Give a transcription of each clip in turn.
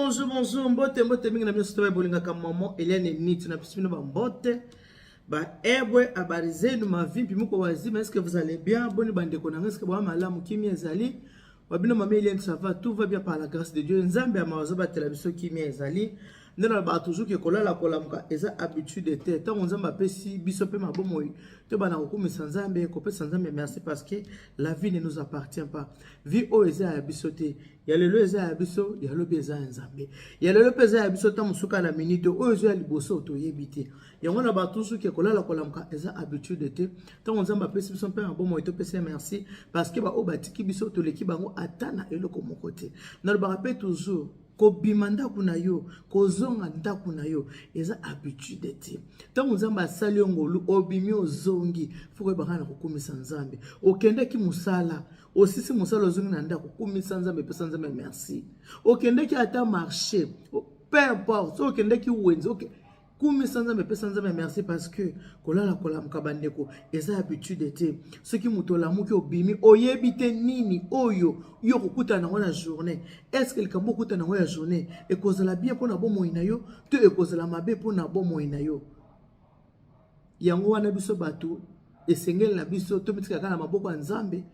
Bonjour, bonjour, mbote, mbote mingi na bino soto bolingaka maman Eliane Niti na biso bino ba mbote ba ebwe habari zenu mavimpi muko wazima, est-ce que vous allez bien? Boni bandeko na est-ce que boa malamu kimia ezali wa bino maman Eliane, ça va, tout va bien par la grâce de Dieu. Nzambe ya mawazo batela biso kimia ezali nde nalobaka toujours ke kolala kolamuka eza habitude te. Ntango Nzambe apesi biso mpe mabomoi, tobanda kokumisa Nzambe, kopesa Nzambe merci, parce que la vie ne nous appartient pas. Vie oyo eza ya biso te. Ya lelo eza ya biso, ya lobi eza ya Nzambe. Ya lelo mpe eza ya biso ntango mosuka na minute oyo ezo ya liboso toyebi te. Yango na bato soki kolala kolamuka eza habitude te. Ntango Nzambe apesi biso mpe mabomoi, topesa ye merci, parce que baoyo batiki biso toleki bango ata na eloko moko te. Nalobaka mpe toujours, kobima ndako na yo, kozonga ndako na yo eza habitude te. Ntango Nzambe asali yo ngolu, obimi, ozongi, fo koyebaka na kokumisa Nzambe. Okendaki mosala, osisi mosala, ozongi na ndako, kumisa Nzambe, pesa Nzambe merci. Okendaki ata marché, peu importe, soki okendaki wenze, okay. Kumisa Nzambe, pesa Nzambe merci, parce que kolala kolamuka, bandeko, eza habitude te. Soki moto olamuki, obimi, oyebi te nini oyo yo kokutana nango na journée. Est ce que likambo okutana nango ya journée ekozala bien mpona bomoi na yo to ekozala mabe mpona bomoi na yo? Yango wana biso bato esengeli na biso tomitika kaka na maboko ya Nzambe,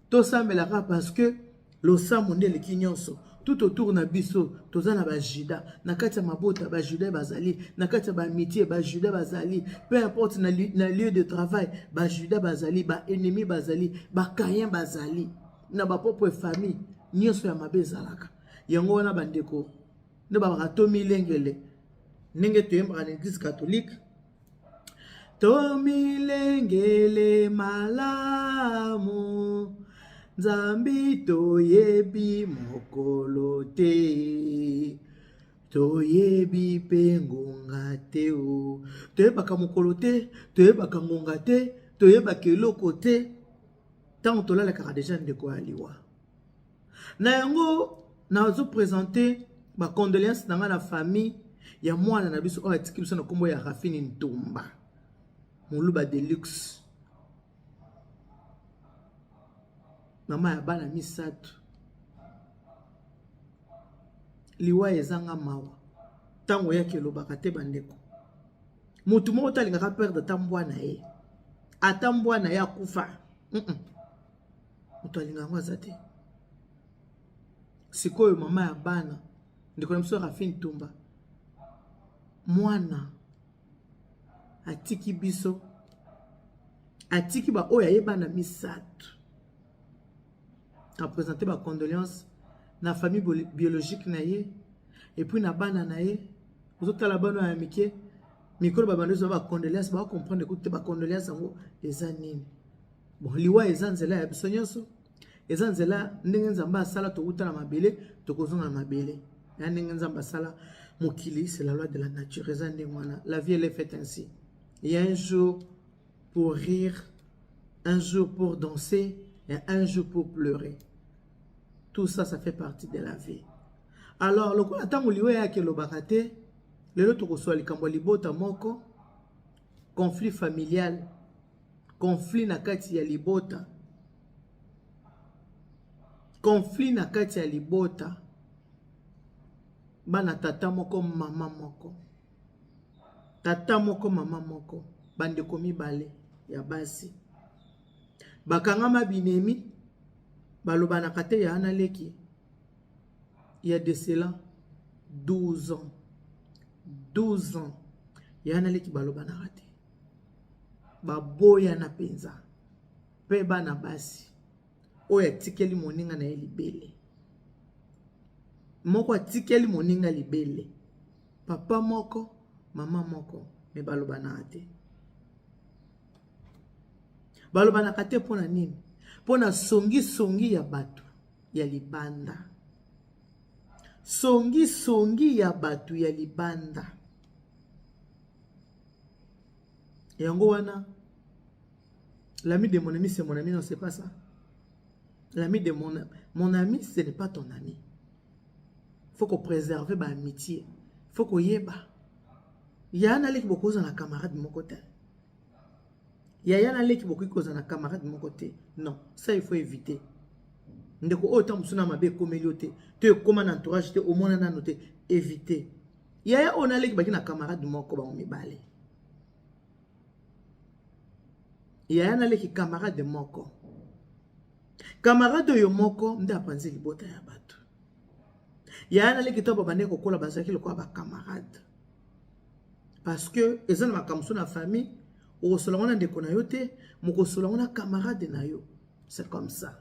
tosambelaka, parce que losambo nde eleki nyonso. Tout autour na biso toza na bajuda. Na kati ya mabota, bajuda bazali. Na kati ya baamitié, bajuda bazali. Peu importe, na lieu de travail, bajuda bazali, baennemi bazali, bacaïn bazali, na bapropre famille. Nyonso ya mabe ezalaka. Yango wana bandeko, nde babaka tomilengele, ndenge toyembaka na Église catholique: tomilengele malamu, Nzambi toyebi mokolo te, toyebi mpe ngonga te. O toyebaka mokolo te, toyebaka ngonga te, toyebaka eloko te. Ntango tolalakaka deja, ndeko ya liwa. Na yango nazoprésente bacondoléance na ngai na famille ya mwana na biso oyo atiki biso na nkombo ya Rafini Ntumba, Moluba de luxe, mama ya bana misato. Liwa ezanga mawa. Ntango oyaki elobaka te. Bandeko, motu moko te alingaka perdre ata mbwa na ye, ata mbwa na ye akufa. Moto alinga yango aza te. Sikoyo mama ya bana, ndeko na biso Rafine Tumba, mwana atiki biso, atiki baoyo ayebana misato. Aprésente bacondoléance na famille biologique na ye et puis na bana na ye. Ozotala bana ya mike, mikolo babanda ozwa bacondoléance, bacomprendre ekuti te bacondoléance yango eza nini. Bon, liwa eza nzela ya biso nyonso, eza nzela ndenge Nzambe asala. Towuta na mabele, tokozonga na mabele ya ndenge Nzambe asala mokili. C'est la loi de la nature, eza ndenge wana. La vie, elle est faite ainsi. Il y a un jour pour rire, un jour pour danser et un jour pour pleurer. Tout ça, ça fait partie de la vie. Alors lokola ntango liwa eyaki elobaka te, lelo tokozwa likambo ya libota moko, conflit familial, conflit na kati ya libota, conflit na kati ya libota. Bana tata moko, mama moko, tata moko, mama moko, bandeko mibale ya basi bakangama binemi, balobanaka te. Ya na leki ya de cela 12 ans, 12 ans, ya na leki balobanaka te, baboyana mpenza. Mpe bana basi oyo atikeli moninga na ye libele, moko atikeli moninga libele, papa moko, mama moko, me balobanaka te. Balobanaka te mpo na nini? Mpo na songisongi ya bato ya libanda, songisongi ya bato ya libanda. Yango wana, l'ami de mon ami, c'est mon ami. Non, c'est pas ça. L'ami de mon ami, ce n'est pas ton ami. Faut qu'on préserve baamitié, faut koyeba ya na leki bokozala na camarade moko te, yaya na leki bokoki kozala na camarade moko te. Non, ça, il faut éviter. Ndeko oyo ntango mosusu na mabe ekomeli yo te to ekoma na entourage te, omona nano te, évite. Yaya oyo naleki baki na camarade moko bango mibale. Yaya naleki camarade moko. Camarade oyo moko nde apanzi libota ya bato. Yaya naleki to babandaki kokola bazalaki lokola ba camarade. Parce que eza na makambo mosusu na famille okosola ngo na ndeko na yo te, mokosola ngo na camarade na yo. C'est comme ça.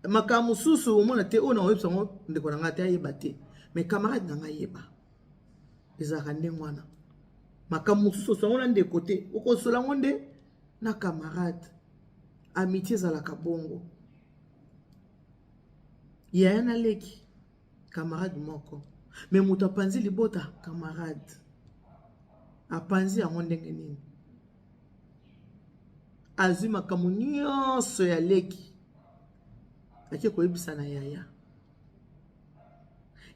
Makambo mosusu omona te oyo nakoyebisa ngo ndeko na ngai te ayeba te, mais camarade na ngai ayeba. Ezalaka ndenge wana. Makambo mosusu osola ngo na ndeko te, okosola ngo nde na camarade. Amitié ezalaka bongo. Yaya na leki camarade moko, mais moto apanzi libota camarade apanzi yango ndenge nini? Azwi makambo nyonso ya leki ake koyebisa na yaya.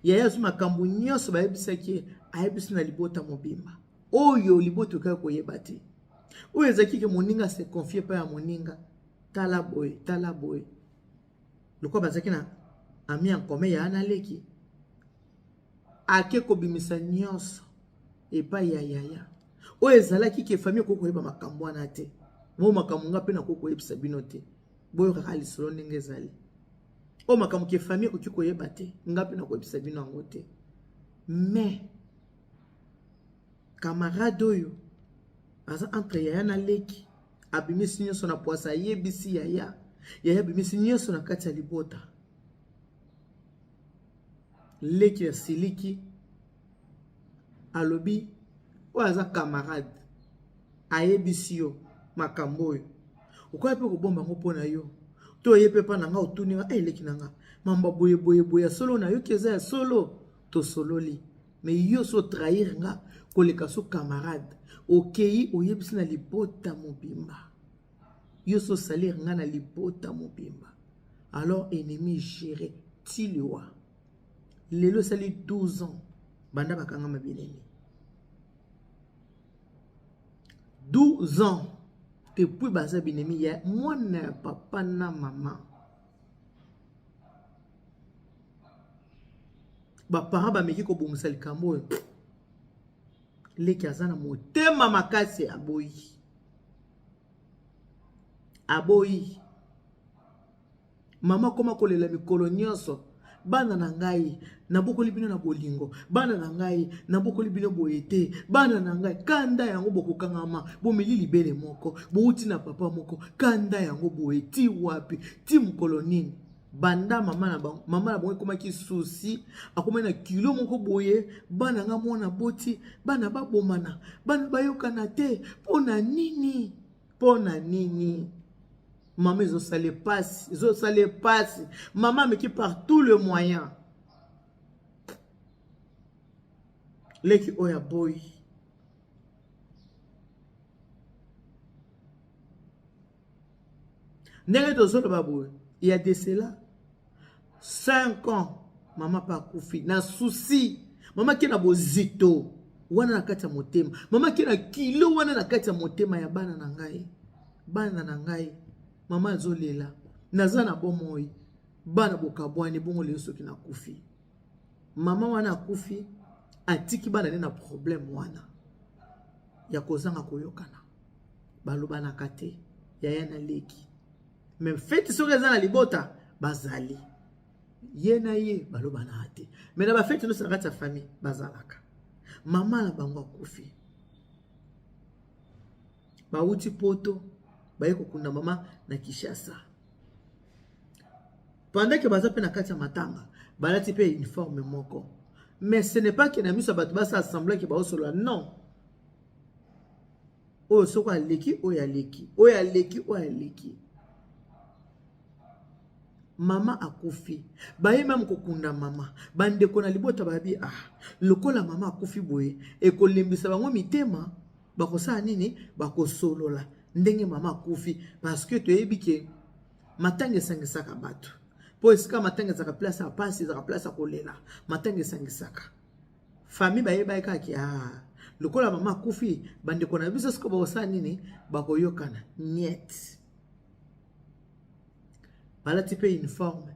Yaya azwi makambo nyonso bayebisaki ye, ayebisi na libota mobimba. Oyo libota okaki koyeba te, oyo ezalaki ke moninga se confie pa ya moninga, tala boye tala boye, lokola bazalaki na ami en commun ya na leki, ake kobimisa nyonso epai ya yaya. Oyo ezalaki ke famille okoki koyeba makambo wana te, mo makambo nga mpe nakoki koyebisa bino te, boyokaka lisolo ndenge ezali. Oyo makambo ke famille ekoki koyeba te, nga mpe nakoyebisa bino yango te. Mais camarade oyo aza entre yaya na leki, abimisi nyonso na pwasa, ayebisi yaya, yaya abimisi nyonso na kati ya libota. Leki asiliki, alobi oyo aza camarade ayebisi yo makambo oyo, okoya mpe kobomba yango mpo na yo, to oye mpe mpa na nga otuni nga, hey, leki na nga mamba boye boye boye ya solo nayoki eza ya solo, tosololi. Mais yo so trahir nga koleka so camarade, okei oyebisi na libota mobimba, yo so salir nga na libota mobimba, alors ennemi géré tiliwa. Lelo esali 12 ans banda bakanga mabinene, 12 ans depuis baza binemi ya mwana ya papa na mama. Baparent bameki kobongisa likambo oyo, leki aza na motema makasi, aboyi aboyi. Mama akoma kolela mikolo nyonso, bana na ngai nabokoli bino na bolingo, bana na ngai nabokoli bino boye te, bana na ngai kanda yango bokokangama, bomeli libele moko, bouti na papa moko, kanda yango boye ti wapi, ti mokolo nini? Banda mama na bango, mama na bango ekomaki souci, akomaki na kilo moko boye, bana nga mwana boti, bana babomana, bana bayokana te, mpo na nini? Mpo na nini? Mama ezosala pasi, ezosala pasi. Mama ameki par tout le moyen. Leki oyo aboyi. Ndenge tozoloba boye, il y a de cela 5 ans mama pa akufi na souci, mama ke na bozito wana na kati ya motema, mama ke na kilo wana na kati ya motema ya bana na ngai, bana na ngai, mama azolela, naza na bomoi, bana bokabwani bongo lelo soki nakufi. Mama wana akufi, atiki bana ne na problème wana ya kozanga koyokana, balobanaka te, yaya na leki. Mais feti soki eza na libota bazali ye na ye balobanaka te, mais na bafeti nyonso na kati ya famille bazalaka. Mama na bango akufi, bauti poto baye kokunda mama na Kinshasa. Pendant que baza pe na kati ya matanga, balati pe uniforme moko. Mais ce n'est pas que na miso ya bato basala semblant que baosolola, non. Oyo soko aleki, oyo aleki, oyo aleki, oyo aleki. Mama akufi, baye meme kokunda mama, bandeko na libota babi, ah, lokola mama akufi boye, ekolembisa bango mitema, bakosala nini? Bakosolola ndenge mama akufi, parce que toyebi ke matanga esangisaka bato. Po esika matanga ezalaka place ya pasi, ezalaka place ya kolela, matanga esangisaka famille. Bayebaki kaka, ah, lokola mama akufi, bandeko na biso sikoyo bakosala nini? Bakoyokana niet. Balati mpe uniforme,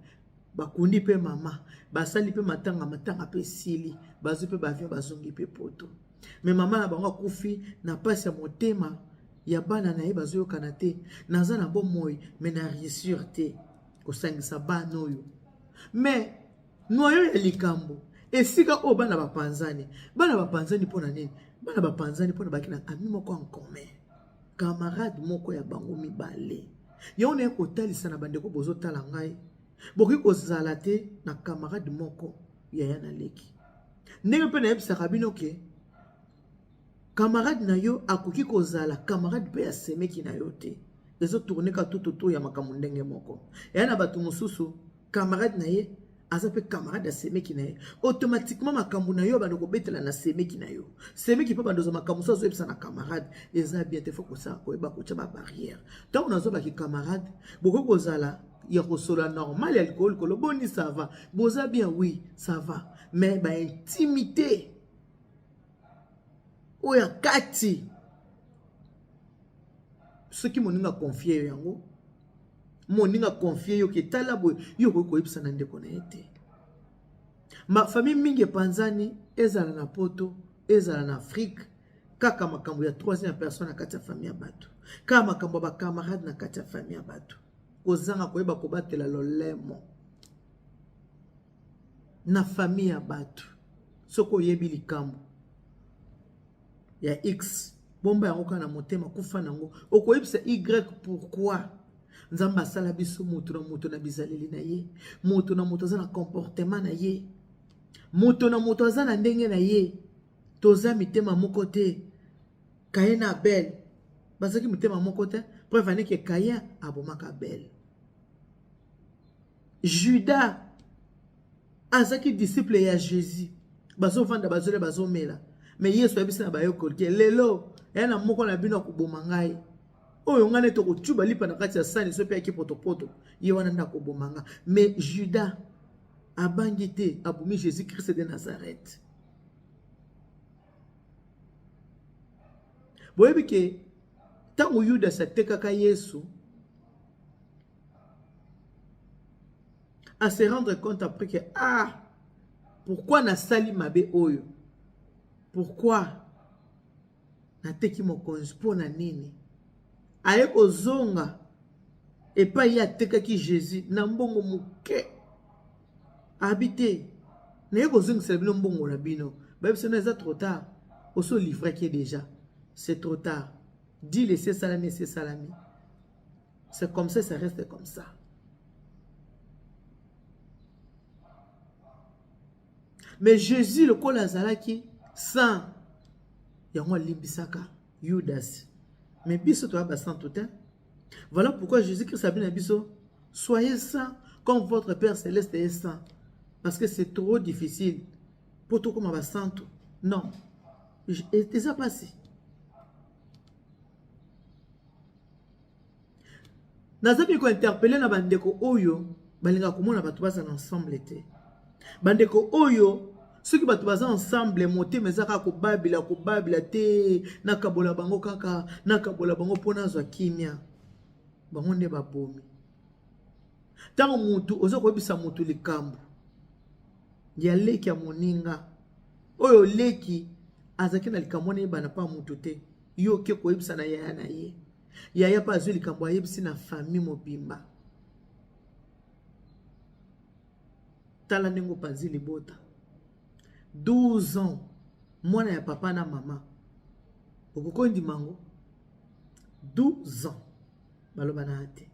bakundi mpe mama, basali mpe matanga, matanga mpe esili, bazwi mpe baavion, bazongi mpe poto. Me mama na bango akufi na mpasi ya motema ya bana na ye, bazoyokana te. Naza na bomoi me na réussir te kosangisa bana oyo. Me noyo ya likambo, esika oyo bana bapanzani, bana bapanzani mpo na nini? Bana bapanzani mpo na baki na ami moko en commun, camarade moko ya bango mibale. Yango naye kotalisa na bandeko bozotala ngai, bokoki kozala te na camarade moko yaya na leki. Ndenge mpe nayebisaka bino ke camarade na yo akoki kozala camarade mpe ya semeki na yo te. Ezotourne ka tout autour ya makambo ndenge moko. Eya na bato mosusu camarade na ye aza mpe camarade ya semeki na ye, automatiquement makambo na yo bando kobetela na semeki na yo, semeki mpe bando makambo mosusu azoyebisa na camarade. Eza bien te, fo kosala koyeba kotya babarrière. Ntango nazobaki camarade, bokoki kozala ya kosola normal ya likolo likolo, boni ça va, boza bien, oui ça va, mais baintimité oyo ya kati, soki moninga confie yo yango, moninga confie yo ke tala boye, yo okoki koyebisa na ndeko na ye te. Ma famille mingi epanzani, ezala na poto, ezala na Afrique, kaka makambo ya troisième personne na kati ya famille ya bato, kaka makambo ya bacamarade na kati ya famille ya bato, kozanga koyeba kobatela lolemo na famille ya bato. Soki oyebi likambo ya X, bomba yango kaka na motema, kufa nango, okoyebisa Y pourquoi? Nzambe asala biso moto na moto na bizaleli na ye, moto na moto aza na comportement na ye, moto na moto aza na ndenge na ye. Toza mitema moko te. Caïn na Abel bazalaki motema moko te. Preuve aneke Caïn abomaka Abel. Judas azalaki disciple ya Jésus, bazovanda, bazolia, bazomela, me Yesu ayebisi na bayekoli ke lelo eya na moko na bino akoboma ngai, oyo ngai nde tokotuba lipa na kati ya sani, so mpe yaki potopoto, ye wana nde akoboma nga. Me Judas abangi te, abomi Jésus Christ de Nazareth. Boyebi ke ntango Yudas atekaka Yesu, à se rendre compte après que ah, pourquoi nasali mabe oyo, pourquoi nateki mokonzi, mpo na nini? Aye kozonga epai ye atekaki Jésus na mbongo moke, abi te naye kozongisela bino mbongo na bino. Bayebisa no eza trop tard, oso livraki déjà, c'est trop tard, deal esi esalami, esi esalami, c'est comme ça, ça reste comme ça. Mais Jésus lokola azalaki saint, yango alimbisaka Judas. Mais biso toya basantu te. Voilà pourquoi Jésus Christ abi na biso: soyez saints comme votre Père céleste est saint. Parce que c'est trop difficile po tokóma basantu. Non, eza pasi. Naza mpe kointerpele na bandeko oyo balingaka komona bato bazala ensemble te. Bandeko oyo, soki bato baza ensemble, motema eza kaka kobabila, kobabila te, nakabola bango kaka, nakabola bango mpo nazwa kimia. Bango nde babomi. Ntango motu oza koyebisa motu likambo ya leki ya moninga, oyo leki azalaki na likambo wana eyebana mpa motu te, yo oke koyebisa na yaya na ye, yaya mpe azwi likambo ayebisi na famille mobimba. Tala ndenge opanzi libota. 12 ans, mwana ya papa na mama, okoki ondima yango? 12 ans baloba na te.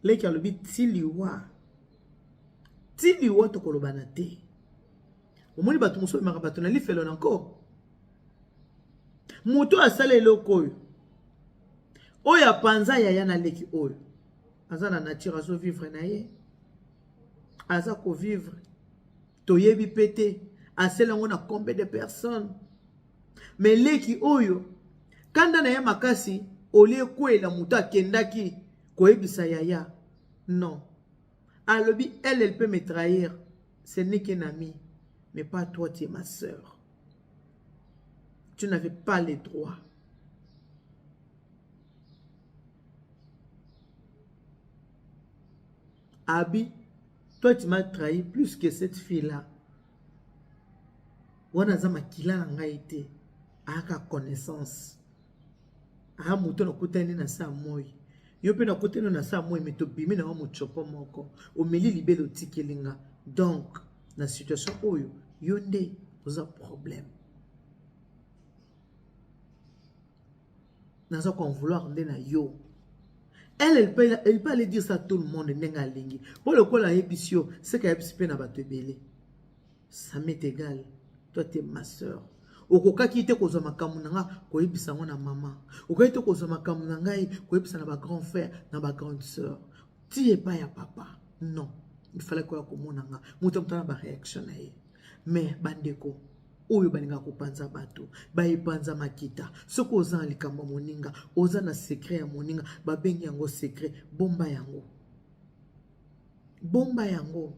Leki alobi ti liwa, ti liwa tokolobana te. Omoni bato mosusu bamemaka bato na lifelo na nko. Moto asala eloko oyo, oyo apanza yaya na leki oyo, aza na nature, azovivre na ye, aza kovivre, toyebi mpe te asala yango na combien de personnes. Mais leki oyo, kanda na ye makasi, olie ekwela moto akendaki koyebisa yaya. Non, alobi elle, elle peut me trahir, ce n'est qu'un ami, mais pas toi, tu es ma sœur, tu n'avais pas les droits. Abi, toi tu m'as trahi plus que cette fille là. Wana aza makila na ngai te. Aka connaissance. Aa moto nakutani na sa moi. Yo mpe nakutani na sa moi mais tobimi na wa mochopo moko. Omeli libele otikeli nga. Donc, na situation oyo, yo nde oza problème. Naza ko en vouloir nde na yo. Elle, elle peut, elle peut aller dire ça à tout le monde ndenge alingi. Po lokola ayebisi yo, seke ayebisi mpe na bato ebele. Ça m'est égal. Toi, t'es ma sœur. Okokaki te kozwa makambo na nga koyebisa yango na mama. Okokaki te kozwa makambo na ngai koyebisa na ba grand frère, na ba grande sœur. Ti epai ya papa. Non. Il fallait koya komona nga. Moto moto na ba réaction na ye. Mais bandeko, oyo balingaka kopanza bato baepanza makita soki oza na likambo ya moninga oza na secret ya moninga babengi yango secret bomba yango bomba yango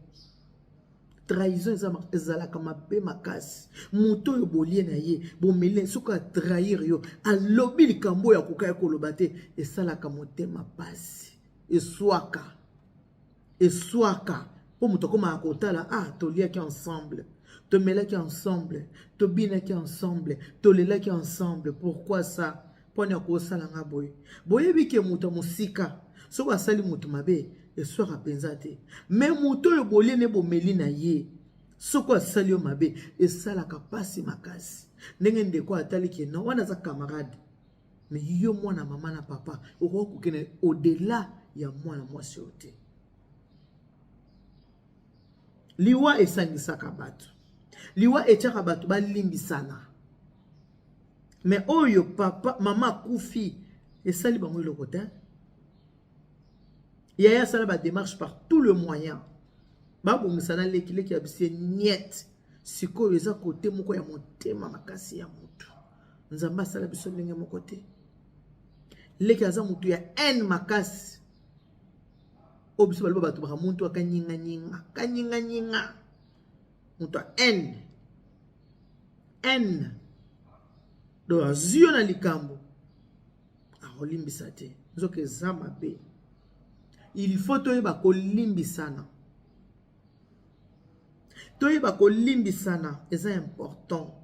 trahison ezalaka mabe makasi moto oyo bolie na ye bomeli soki atrahir yo alobi likambo oyo akokaki koloba te esalaka motema mpasi eswaka eswaka mpo moto akomaka kotala ah toliaki ensemble tomelaki ensemble tobinaki ensemble tolelaki ensemble pourquoi ça mpo ani akosala nga boye boyebi ke moto ya mosika soki asali moto mabe eswaka mpenza te me moto oyo bolie ne bomeli na ye soki asali yo mabe esalaka mpasi makasi ndenge ndeko atali ke non wana aza camarade me yo mwana mama na papa okoki kokende au-delà ya mwana mwasi oyo te liwa esangisaka bato liwa etiaka bato balimbisana me oyo papa mama akufi esali bango eloko te yaya asala bademarche par tout le moyen babongisa na leki leki ya bisie niet sikoyo eza kote moko ya motema makasi ya motu nzambe asala biso ndenge moko te leki aza motu ya haine makasi oyo biso baloba bato baka muntu akanyinganyinga kanyinganyinga moto ya haine haine donc azwi yo na likambo akolimbisa te nzoka eza mabe il faut toyeba kolimbisana toyeba kolimbisana eza important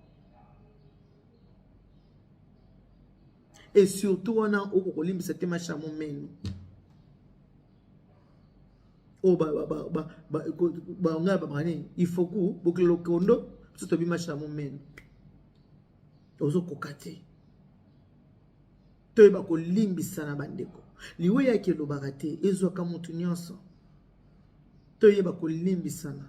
et surtout wana oko kolimbisa te masha momeno oyo bangai babaka nini ifoku bokila lokondo biso tobi masha momeno ozokoka te toyeba kolimbisana bandeko liwa eyaki elobaka te ezwaka motu nyonso toyeba kolimbisana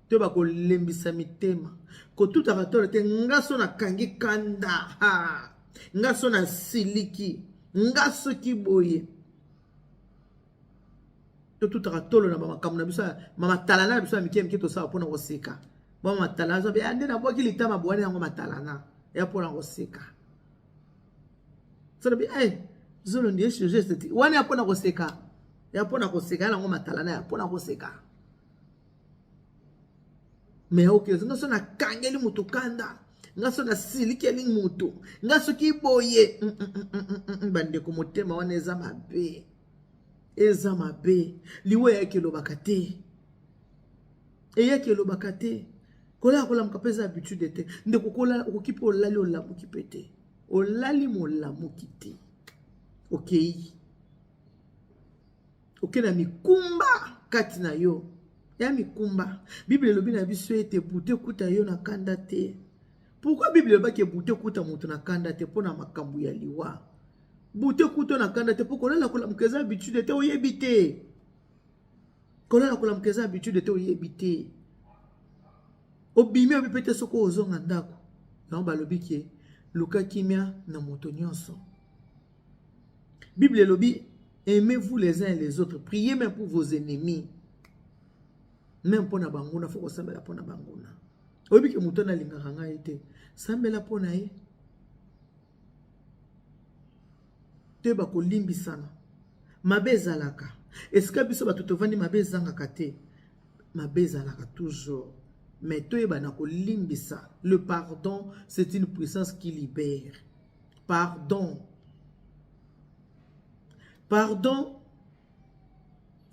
toyeba kolembisa mitema kotutaka tolo te nga so nakangi kanda ha nga so nasiliki nga soki boye totutaka tolo na bamakambo na biso matalana na biso ya mike mike tosala mpona koseka bamatalana ya nde nabwaki litama bwani yango matalana ya mpona koseka solobi e eh, zolo ndiye geste wana ya mpona koseka ya mpona koseka ya nango matalana ya mpona koseka me oke nga so nakangeli moto kanda nga so nasilikeli moto nga soki boye mm, mm, mm, bandeko motema wana eza mabe eza mabe liwa eyaki elobaka te eyaki elobaka te kolala kolamuka mpe eza habitude te ndeko kolala okoki mpe olali olamuki mpe te olali molamuki te okei oke na mikumba kati na yo ya mikumba bible elobi na biso ete butu ekuta yo na kanda te pourkui bible elobaki butu ekuta moto na kanda te mpo na makambo ya liwa butu ekuta na kanda te mpo kolala kolamuka eza habitude te oyebi te kolala kolamuka eza habitude te oyebi te obimi oyebi mpe te soki ozonga ndako yango balobi ke luka kimia na moto nyonso Bible elobi aimez-vous les uns et les autres, priez même pour vos ennemis. Même mpo na banguna, faut kosambela mpo na banguna. Oyebi ke moto wana alingaka ngai te, sambela mpo na ye. Toyeba kolimbisana. Mabe ezalaka. Esika biso bato tovandi mabe ezangaka te. Mabe ezalaka toujours. Mais toyeba na kolimbisa. Le pardon, c'est une puissance qui libère. Pardon. Pardon.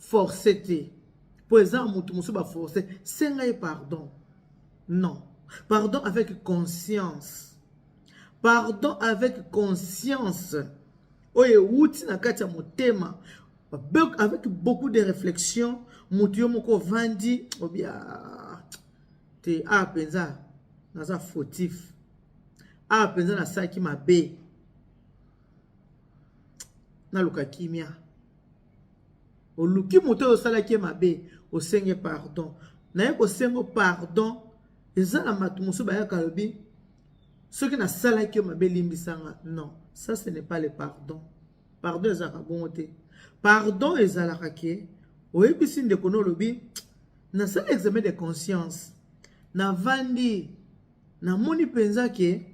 force te, mpo eza motu mosusu baforce, senga ye pardon. Non, pardon avec conscience, pardon avec conscience oyo ewuti na kati ya motema, avec beaucoup de réflexion. Motu yo moko ovandi, obia te, a mpenza naza fautif, a mpenza nasalaki mabe, naluka kimia. Oluki moto oyo osalaki ye mabe, osenge pardon. Naye kosengo pardon, eza na bato mosusu bayaka, alobi soki nasalaki yo mabe, limbisanga. Non, ça ce n'est pas le pardon. Pardon ezalaka bongo te. Pardon ezalaka ke oyebisi ndeko no, olobi nasali examen de conscience, navandi, namoni mpenza ke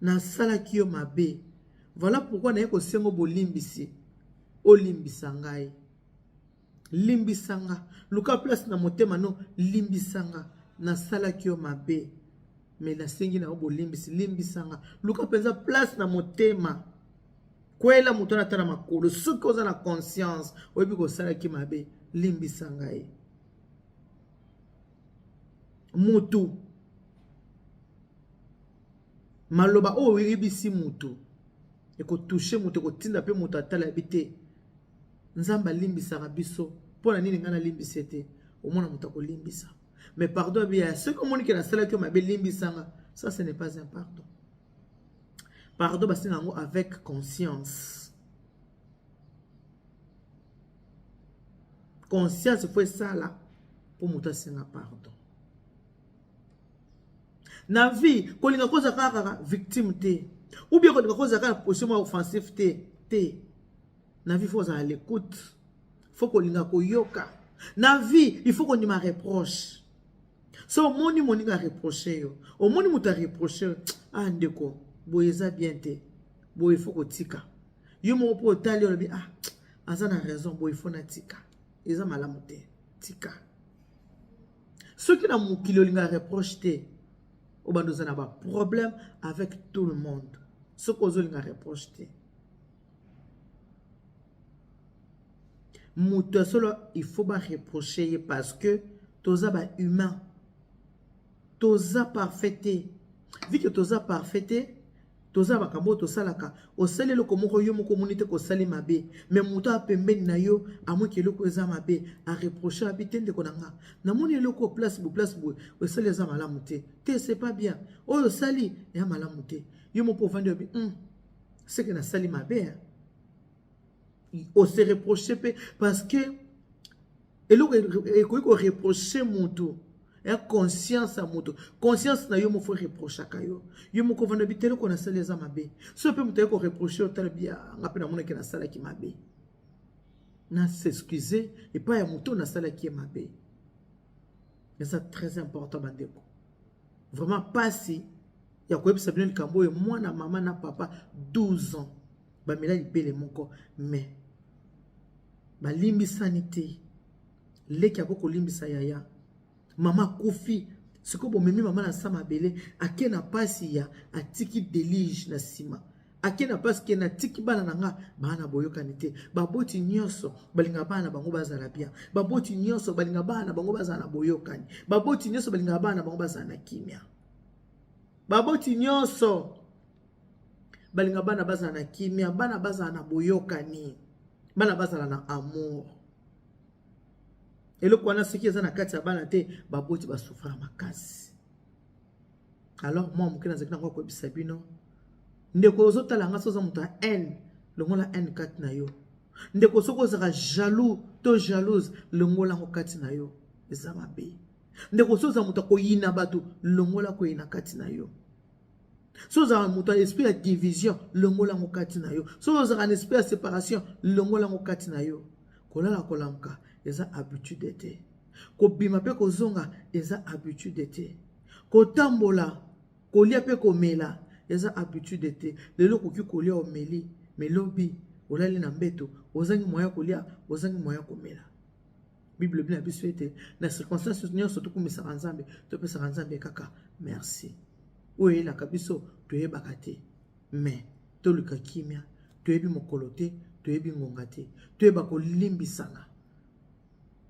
nasalaki yo mabe, voilà pourquoi naye kosenga bolimbisi, olimbisa ngai, limbisanga. Luka place na motema no, limbisanga, nasalaki yo mabe, me nasengi na yo bolimbisi, limbisanga. Luka mpenza place na motema, kwela moto wana ata na makolo. Soki oza na conscience, oyebi kosalaki mabe, limbisa ngai. Mutu maloba oyo oyebisi mutu ekotouche moto, ekotinda mpe moto atala yebi te. Nzambe alimbisaka biso, mpo na nini ngai nalimbisi te? Omona moto akolimbisa, mais pardon abiya soki omoni ke nasalaki yo mabe, limbisanga, ça ce n'est pas un pardon. Pardon basenga yango avec conscience. Conscience faut esala mpo moto asenga pardon. Na vie, kolinga kozala kaka victime te, ou bien kolinga kozala kaka na position moko offensif te te. Na vie, faut ozala l'écoute, faut kolinga koyoka. Na vie, il faut kondima reproche. So omoni moninga areproche yo, omoni moto areproche yo, ah ndeko, boye eza bien te, boye faut kotika. Yo moko mpo otali, olobi ah, aza na raison, boye faut natika, eza malamu te, tika. Soki na mokili olinga reproche te, obanda oza na baproblème avec tout le monde. Soki ozolinga reproche te, moto ya solo, il faut bareproche ye, parce que toza bahumain, toza parfait te. Vu que toza parfait te, toza makambo oyo tosalaka. Osali eloko moko, yo moko omoni te kosali mabe, mais moto apembeni na yo amoki eloko eza mabe, areproche, abi te, ndeko na nga, namoni eloko place boye, place boye osali eza malamu te te, c'est pas bien, oyo osali eya malamu te. Yo moko ovandi, obi seke nasali mabe, ose reproche mpe, parce que eloko ekoki koreproche moto ya conscience ya moto, conscience na yo moko reprochaka yo. Yo moko ovanda bi te, eloko nasali eza mabe. So mpe moto aye koreproche, otala bia nga mpe namonaki nasalaki mabe, na s'excuse epai ya moto nasalaki ye mabe. Eza très important, bandeko. Vraiment pasi ya koyebisa bino likambo oyo. Mwana mama na papa, 12 ans bamela libele moko, mais balimbisani te. Leki ako kolimbisa yaya. Mama akufi sikoyo, bomemi mama na sa mabele, ake na pasi ya atiki déluge na nsima, ake na pasi ke natiki bana na nga baa na boyokani te. Baboti nyonso balingaka bana na bango bazala bien, baboti nyonso balingaka bana na bango bazala na boyokani, baboti nyonso balingaka bana na bango bazala na kimia, baboti nyonso balinga bana bazala na kimia, bana bazala na boyokani, bana bazala na amour. Eloko wana soki eza na kati ya bana te, baboti basouffrir makasi. Alors mwa moke nazalaki nango koyebisa bino, ndeko ozotala nga, so oza moto ya haine, longola haine kati na yo. Ndeko, soki ozalaka jaloux to jalouse, longola yango kati na yo, eza mabe. Ndeko, so oza moto akoyina bato, longola koyina kati na yo. So ozalaka moto ya esprit ya division, longola yango kati na yo. So ozalaka na esprit ya séparation, longola yango kati na yo. Kolala kolamuka eza habitude te, kobima mpe kozonga eza habitude te, kotambola, kolia mpe komela eza habitude te. Lelo okoki kolia, omeli, mais lobi olali na mbeto, ozangi moya kolia, ozangi moya komela. Bible elobi na biso ete na circonstance nyonso tokumisaka Nzambe, topesaka Nzambe kaka merci. Oyo eyelaka biso toyebaka te, mais toluka kimia. Toyebi mokolo te, toyebi ngonga te. Toyeba kolimbisana.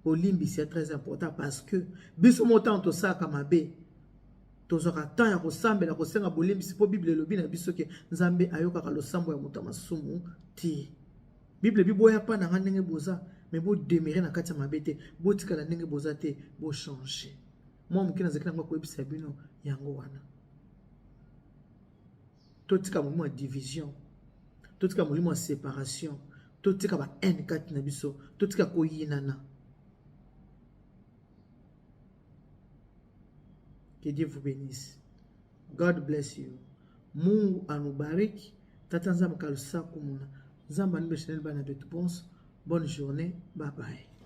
Bolimbisi ya très important parce que biso moko ntango tosalaka mabe, tozwaka temps ya kosambela, kosenga bolimbisi, mpo Bible elobi na biso ke Nzambe ayokaka losambo ya moto ya masumu te. Bible ebi boya pa na nga ndenge boza, me bodemere na kati ya mabe te, botikala ndenge boza te, bochange. Mwa moke nazalaki nango koyebisa bino yango wana. Totika molimo ya division, totika molimo ya séparation, totika ba haine kati na biso, totika koyinana. Que Dieu vous bénisse. God bless you. Mungu anubariki. Tata Nzambe kalusaku muna. Nzambe anubeshanel bana betu bonso. Bonne journée. Bye bye.